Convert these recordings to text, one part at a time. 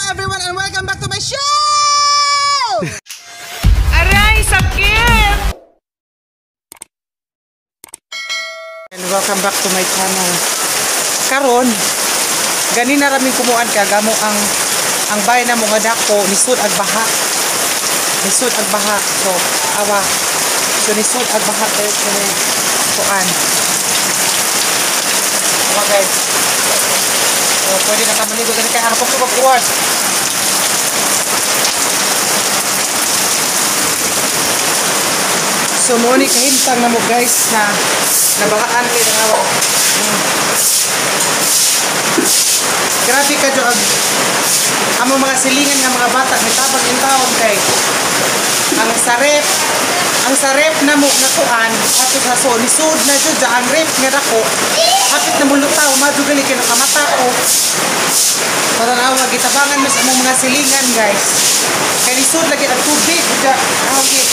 Everyone and welcome back to my show! Aray, sakit! And welcome back to my channel. Karon, gani na raming kumuan ka gamo ang bahay na mga dako nisud ag baha. Nisud ag baha. So, awa. So nisud ag baha tayo kini kuan. Awa guys. So, pwede na ka maligo dali kay arapok ko pagkuan. So mo ni kahimtang na mo guys na nabahaan kay awa. Grabe ka jo ag amo mga silingan nga mga bata mitabang in taon kay ang sarep na mo nga kuan ato sa so lisod na jud ang rep nga dako hapit na mulutaw madugani kay nakamata ko. Tanawa gitabangan mas among mga silingan guys. Kay lisod lagi ang tubig uja okay.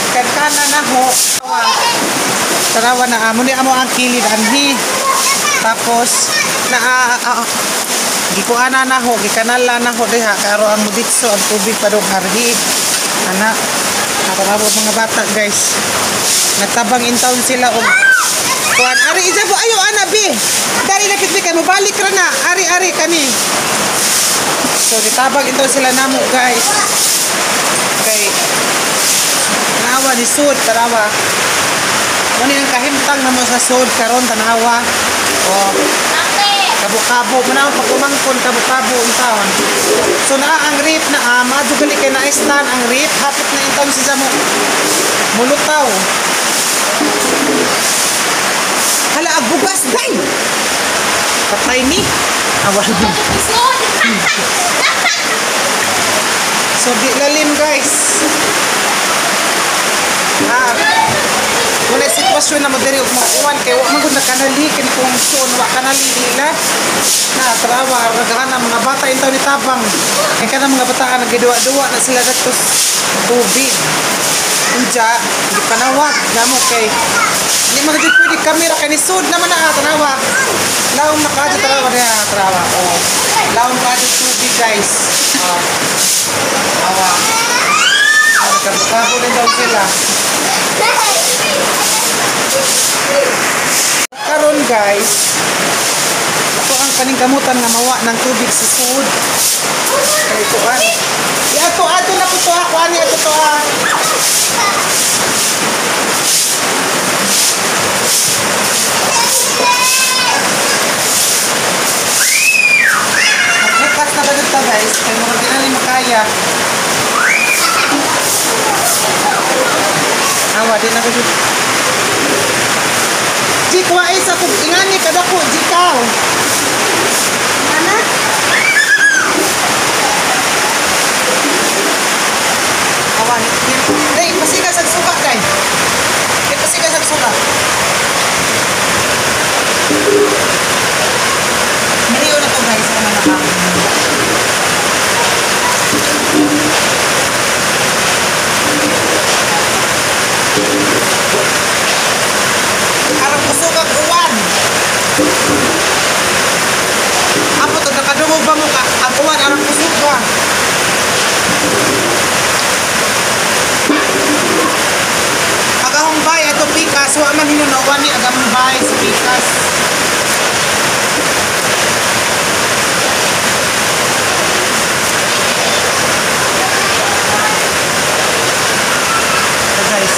Kankana na ho. Tanawa na amo ni amo ang kilid anhi. Tapos na gikuana na ho, gikanala na ho diha karo ang muditso ang tubig padung harhi. Ana, tanawa mga bata guys. Nagtabang in town sila og kuan. Ari ijabo ayo ana bi. Dari na kit bi kay mobalik ra na. Ari ari kani. So gitabang in town sila namo guys. Kay tanawa ni sud tanawa. Muni ang kahimtang namo sa sud karon tanawa. Oh. Kabo-kabo man ang pagumangkon kabo-kabo in taon. So naa ang rip na madugali kay naistan ang rip hapit na in taon siya mo mulutaw. Hala ag bugas day. Patay ni. Awal. So di lalim guys. Ah. Wala sitwasyon na mo diri og mauwan kay wa man gud nakanali kini kung suon wa kanali nila. Na trawa ragana mga bata intaw ni tabang. Kay kana mga bataan nagduwa-duwa na sila dadto tubig. Unja gipanawag namo kay di man gud pwede kamera kay nisud naman na tanawa. Lawom na kadto tanawa diha tanawa. Oh. Lawom kadto tubig guys. Oh. Awa. Kabo din daw sila. Karon guys, ito ang paningkamutan nga mawa ng tubig sa sud. Kay kuan. Iato ato na ko to ha, kuan ni ato to ha. Magbukas na ba dito guys? Kay murag di na ni makaya. Awa di na ko jud. Di kuwae sa kung ingani kadako di kaw. Ana? Awa ni. Dai pasiga sa suka kay. Dai pasiga sa suka. Maliyo na to guys ana naka. Arang kusog ang uwan. Apo to nakadungog ba mo ka ang uwan arang kusog ba? Agahong bay ato pikas wa man hinunawan ni agahong bay sa pikas. So guys.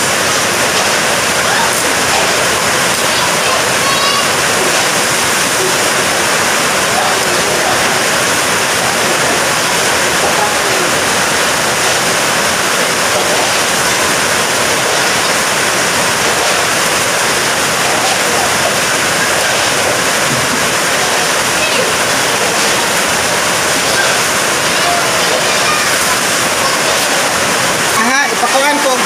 Aha, ipakuan ko.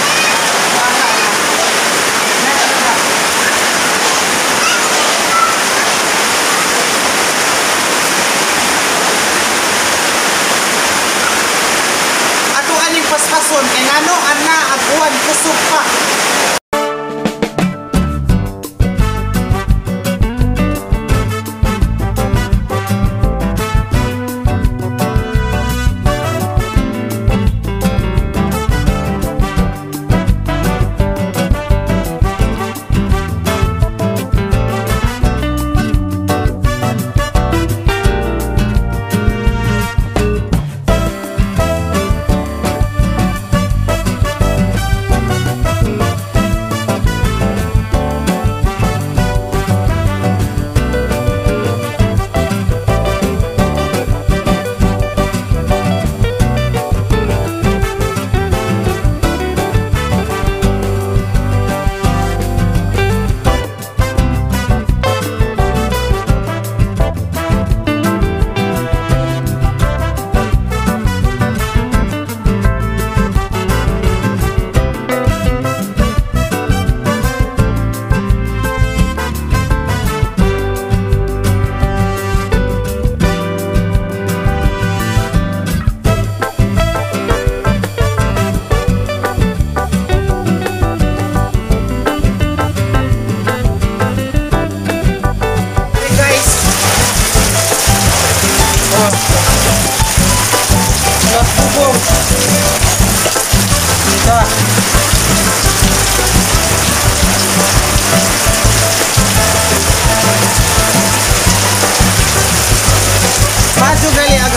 Ato aning paspason kay ngano ana ang uwan kusog pa.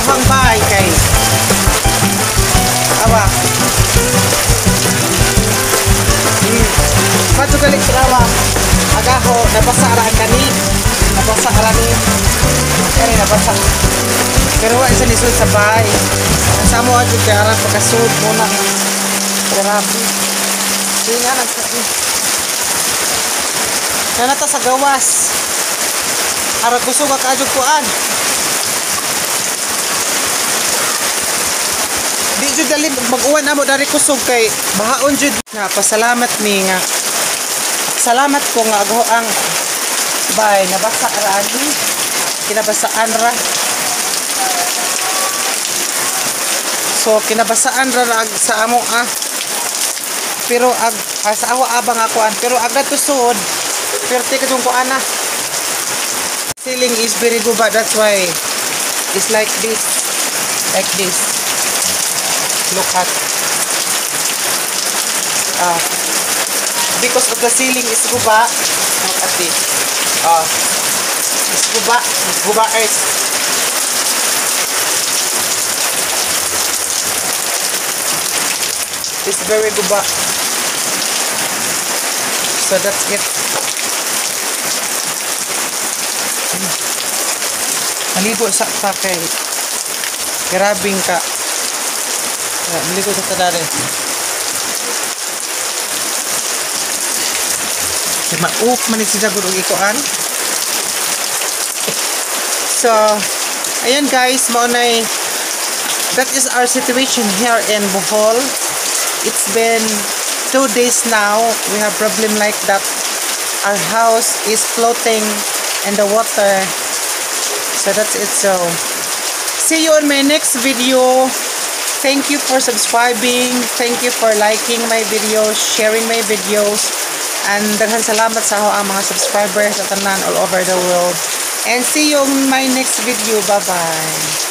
Ang bahay kay awa. Madto gali trawa. Agaho nabasa ra kani. Nabasa ra ni. Kani nabasa. Pero wa isa nisud sa bahay. Ang sa amo adto kay aran pagkasud muna. Grabe. Sige nga nagsabi. Nanata sa gawas. Aron kusog ka kaadyo kuan. Di jud dali mag-uwan amo dari kusog kay bahaon jud nga. Pasalamat mi nga, salamat ko nga agaho ang bay nabasa ra ani, kinabasaan ra. So kinabasaan ra ag sa amo ah. Pero ag sa awa abang akuan, pero ag tusod perti ka jung kuan na. Ceiling is very good, but that's why it's like this, like this. Look at because of the ceiling is guba. Look at this, it's guba, guba earth. It's very guba. So that's it. Maligo sa ta kay grabing ka. Maligo sa ta dare. Kay ma-off man ni siya gud og ikuan. So, ayan guys, mao nay that is our situation here in Bohol. It's been 2 days now. We have problem like that. Our house is floating in the water. So that's it. So see you on my next video. Thank you for subscribing. Thank you for liking my videos, sharing my videos. And daghan salamat sa ako ang mga subscribers at tanan all over the world. And see you on my next video. Bye-bye.